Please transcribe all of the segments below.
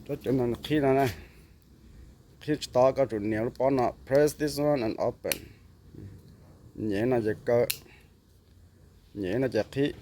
Cov no qhib no na, qhib tsis tau koj tsum nias lub pob no, press this one and open. Nyem no ces kaw, nyem no ces qhib.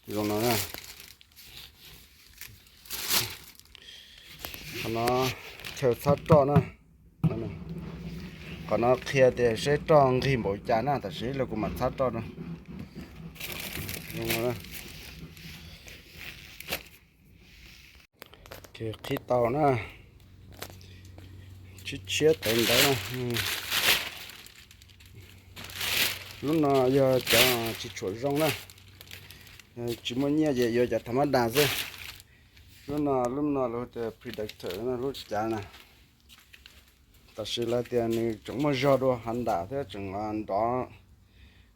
Zoo no na. Qhov no chaw txhab roj na. Qhov no qhia tias seb roj nqig npaum cas na, tam sim los kuv mam txhab roj no. Qhib tau na, tshiab tshiab tawv ntawv na. Lub no yog cov tsis tshua zoo na, tsis muaj nyiaj ces yuav cov tha mab das xwb. Lub no, lub no lawv tias predictor no, lub cav na. Tam sim lawv tias nws tseem muaj zog dua hav nram thiab tseem nrov,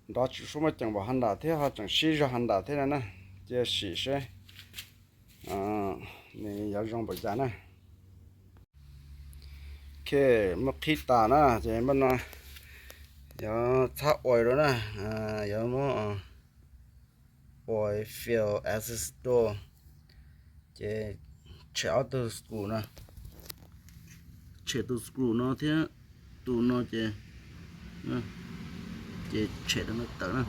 nrov tsis suab muaj ceem npaum hav nram thiab ho tseem sib zog hav nram thiab na. Cia sim seb nws yuav zoo npaum cas na. Ok, muab qhib tas na ces npaj no yuav txhab oil rau na, yuav muab oil fill acid door, ces tshem ob tug screw no, tshem tus screw no thiab tus no ces, ces tshem rau no tawm na.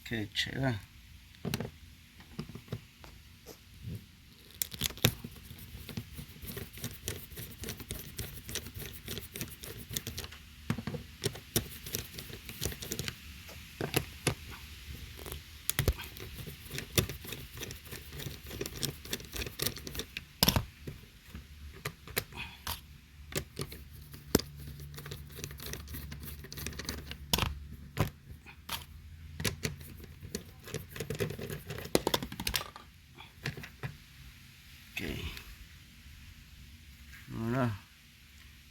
Ok, tshem na.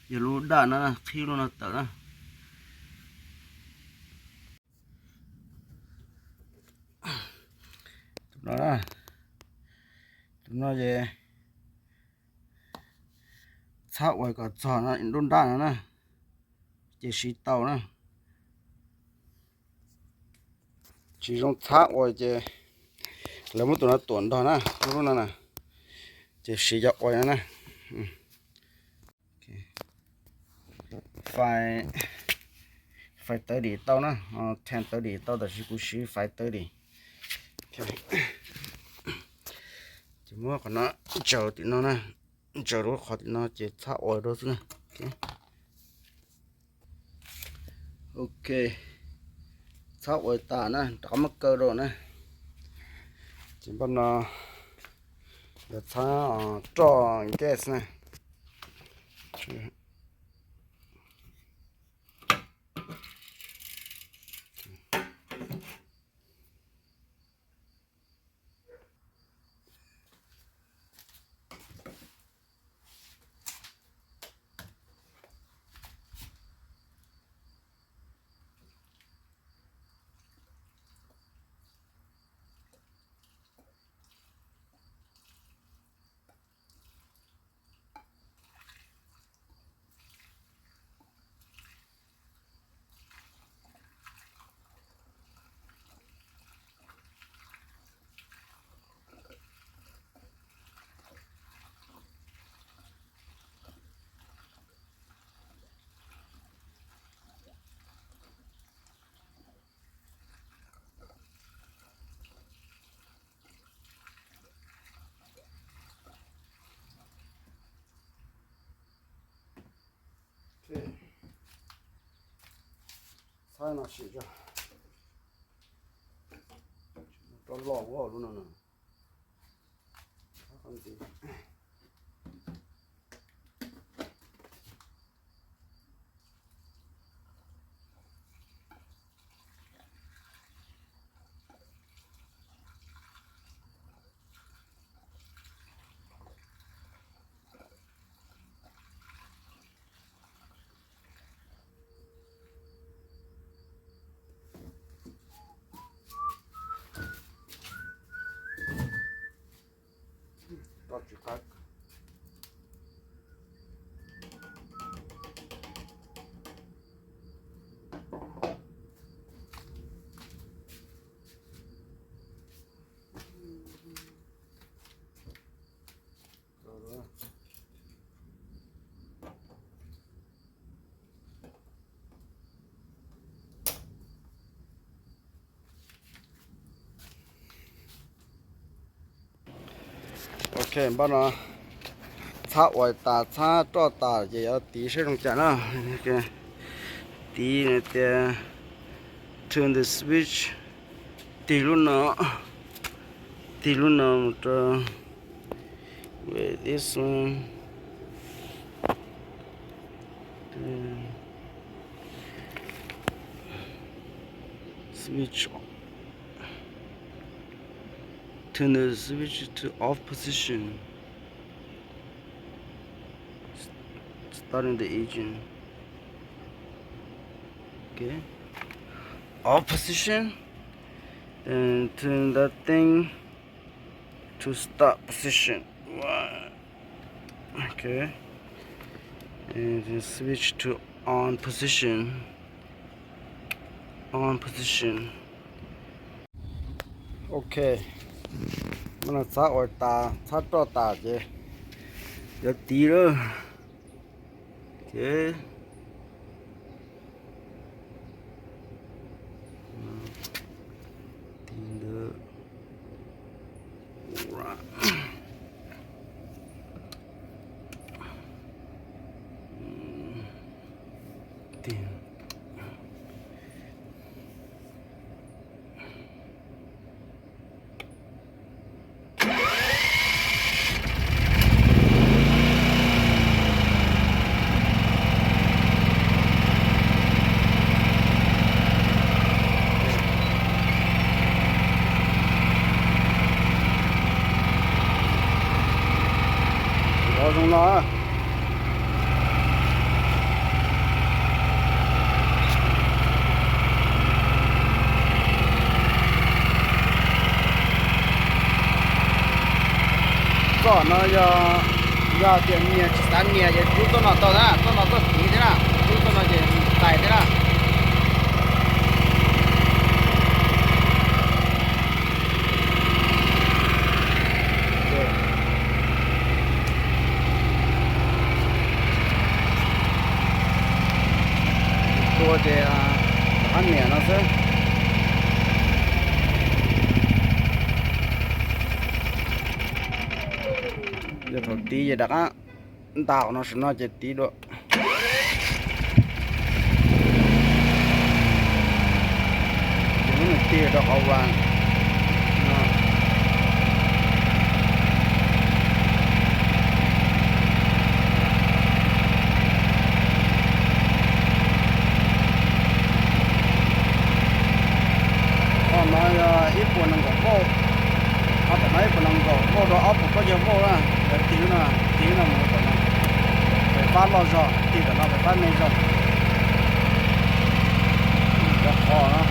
Yog lub daj no qhib lub no tawm na. Tus no, tus no ces txhab uas kom txog no lub daj no na, ces siv tau na. Tsis zoo txhab uas ces lawv muab tus no tuam nrog na, lub no na, ces siv cov uas no na. Fais, fais tawv dim tau na, ten tawv dim tau tab sis kuv siv fais tawv dim. Ces muab qhov no ntsaws tim no na, ntsaws rau qhov tim no ces txhab uas rau xwb na. Ok, txhab uas tas na, rov qab muab kaw rau na. Ces npaj no yuav txhab roj gas na. No sim rau loj lub no no. Ok, npaj no txhab uas tas, txhab roj tas ces yuav tiv saib zoo cas na. Tiv tias turn the switch, tig lub no, tig lub no mus rau, wait, this one. Switch. Turn the switch to off position. Starting the engine. Okay. Off position. Then turn that thing to start position. Okay. And then switch to on position. On position. Ok. Mas no txhab uas tas, txhab roj tas ces yuav tiv lawm. Ok. Tiv ntawd. Tig. Ua zoo no. Txoj no yog, yog tias nias tsis xav nias ces rub txoj no tau na, txoj no txoj tiv thiab na, rub txoj no ces tais thiab na. Tua ces rov qab nias no xwb. Yog thaum tiv ces rov qab ntaus no, saum no ces tiv dua. Ces muab nws tig rau qhov vas no. Qhov no yog ib puas nees nkaum volt, qhov tom no ib puas nees nkaum volt rau ob puas plaub caug volt na. Yog tig no, tig no mus tom no, fais fab loj zog, tig tom no fais fab me zog. Cov qhov no.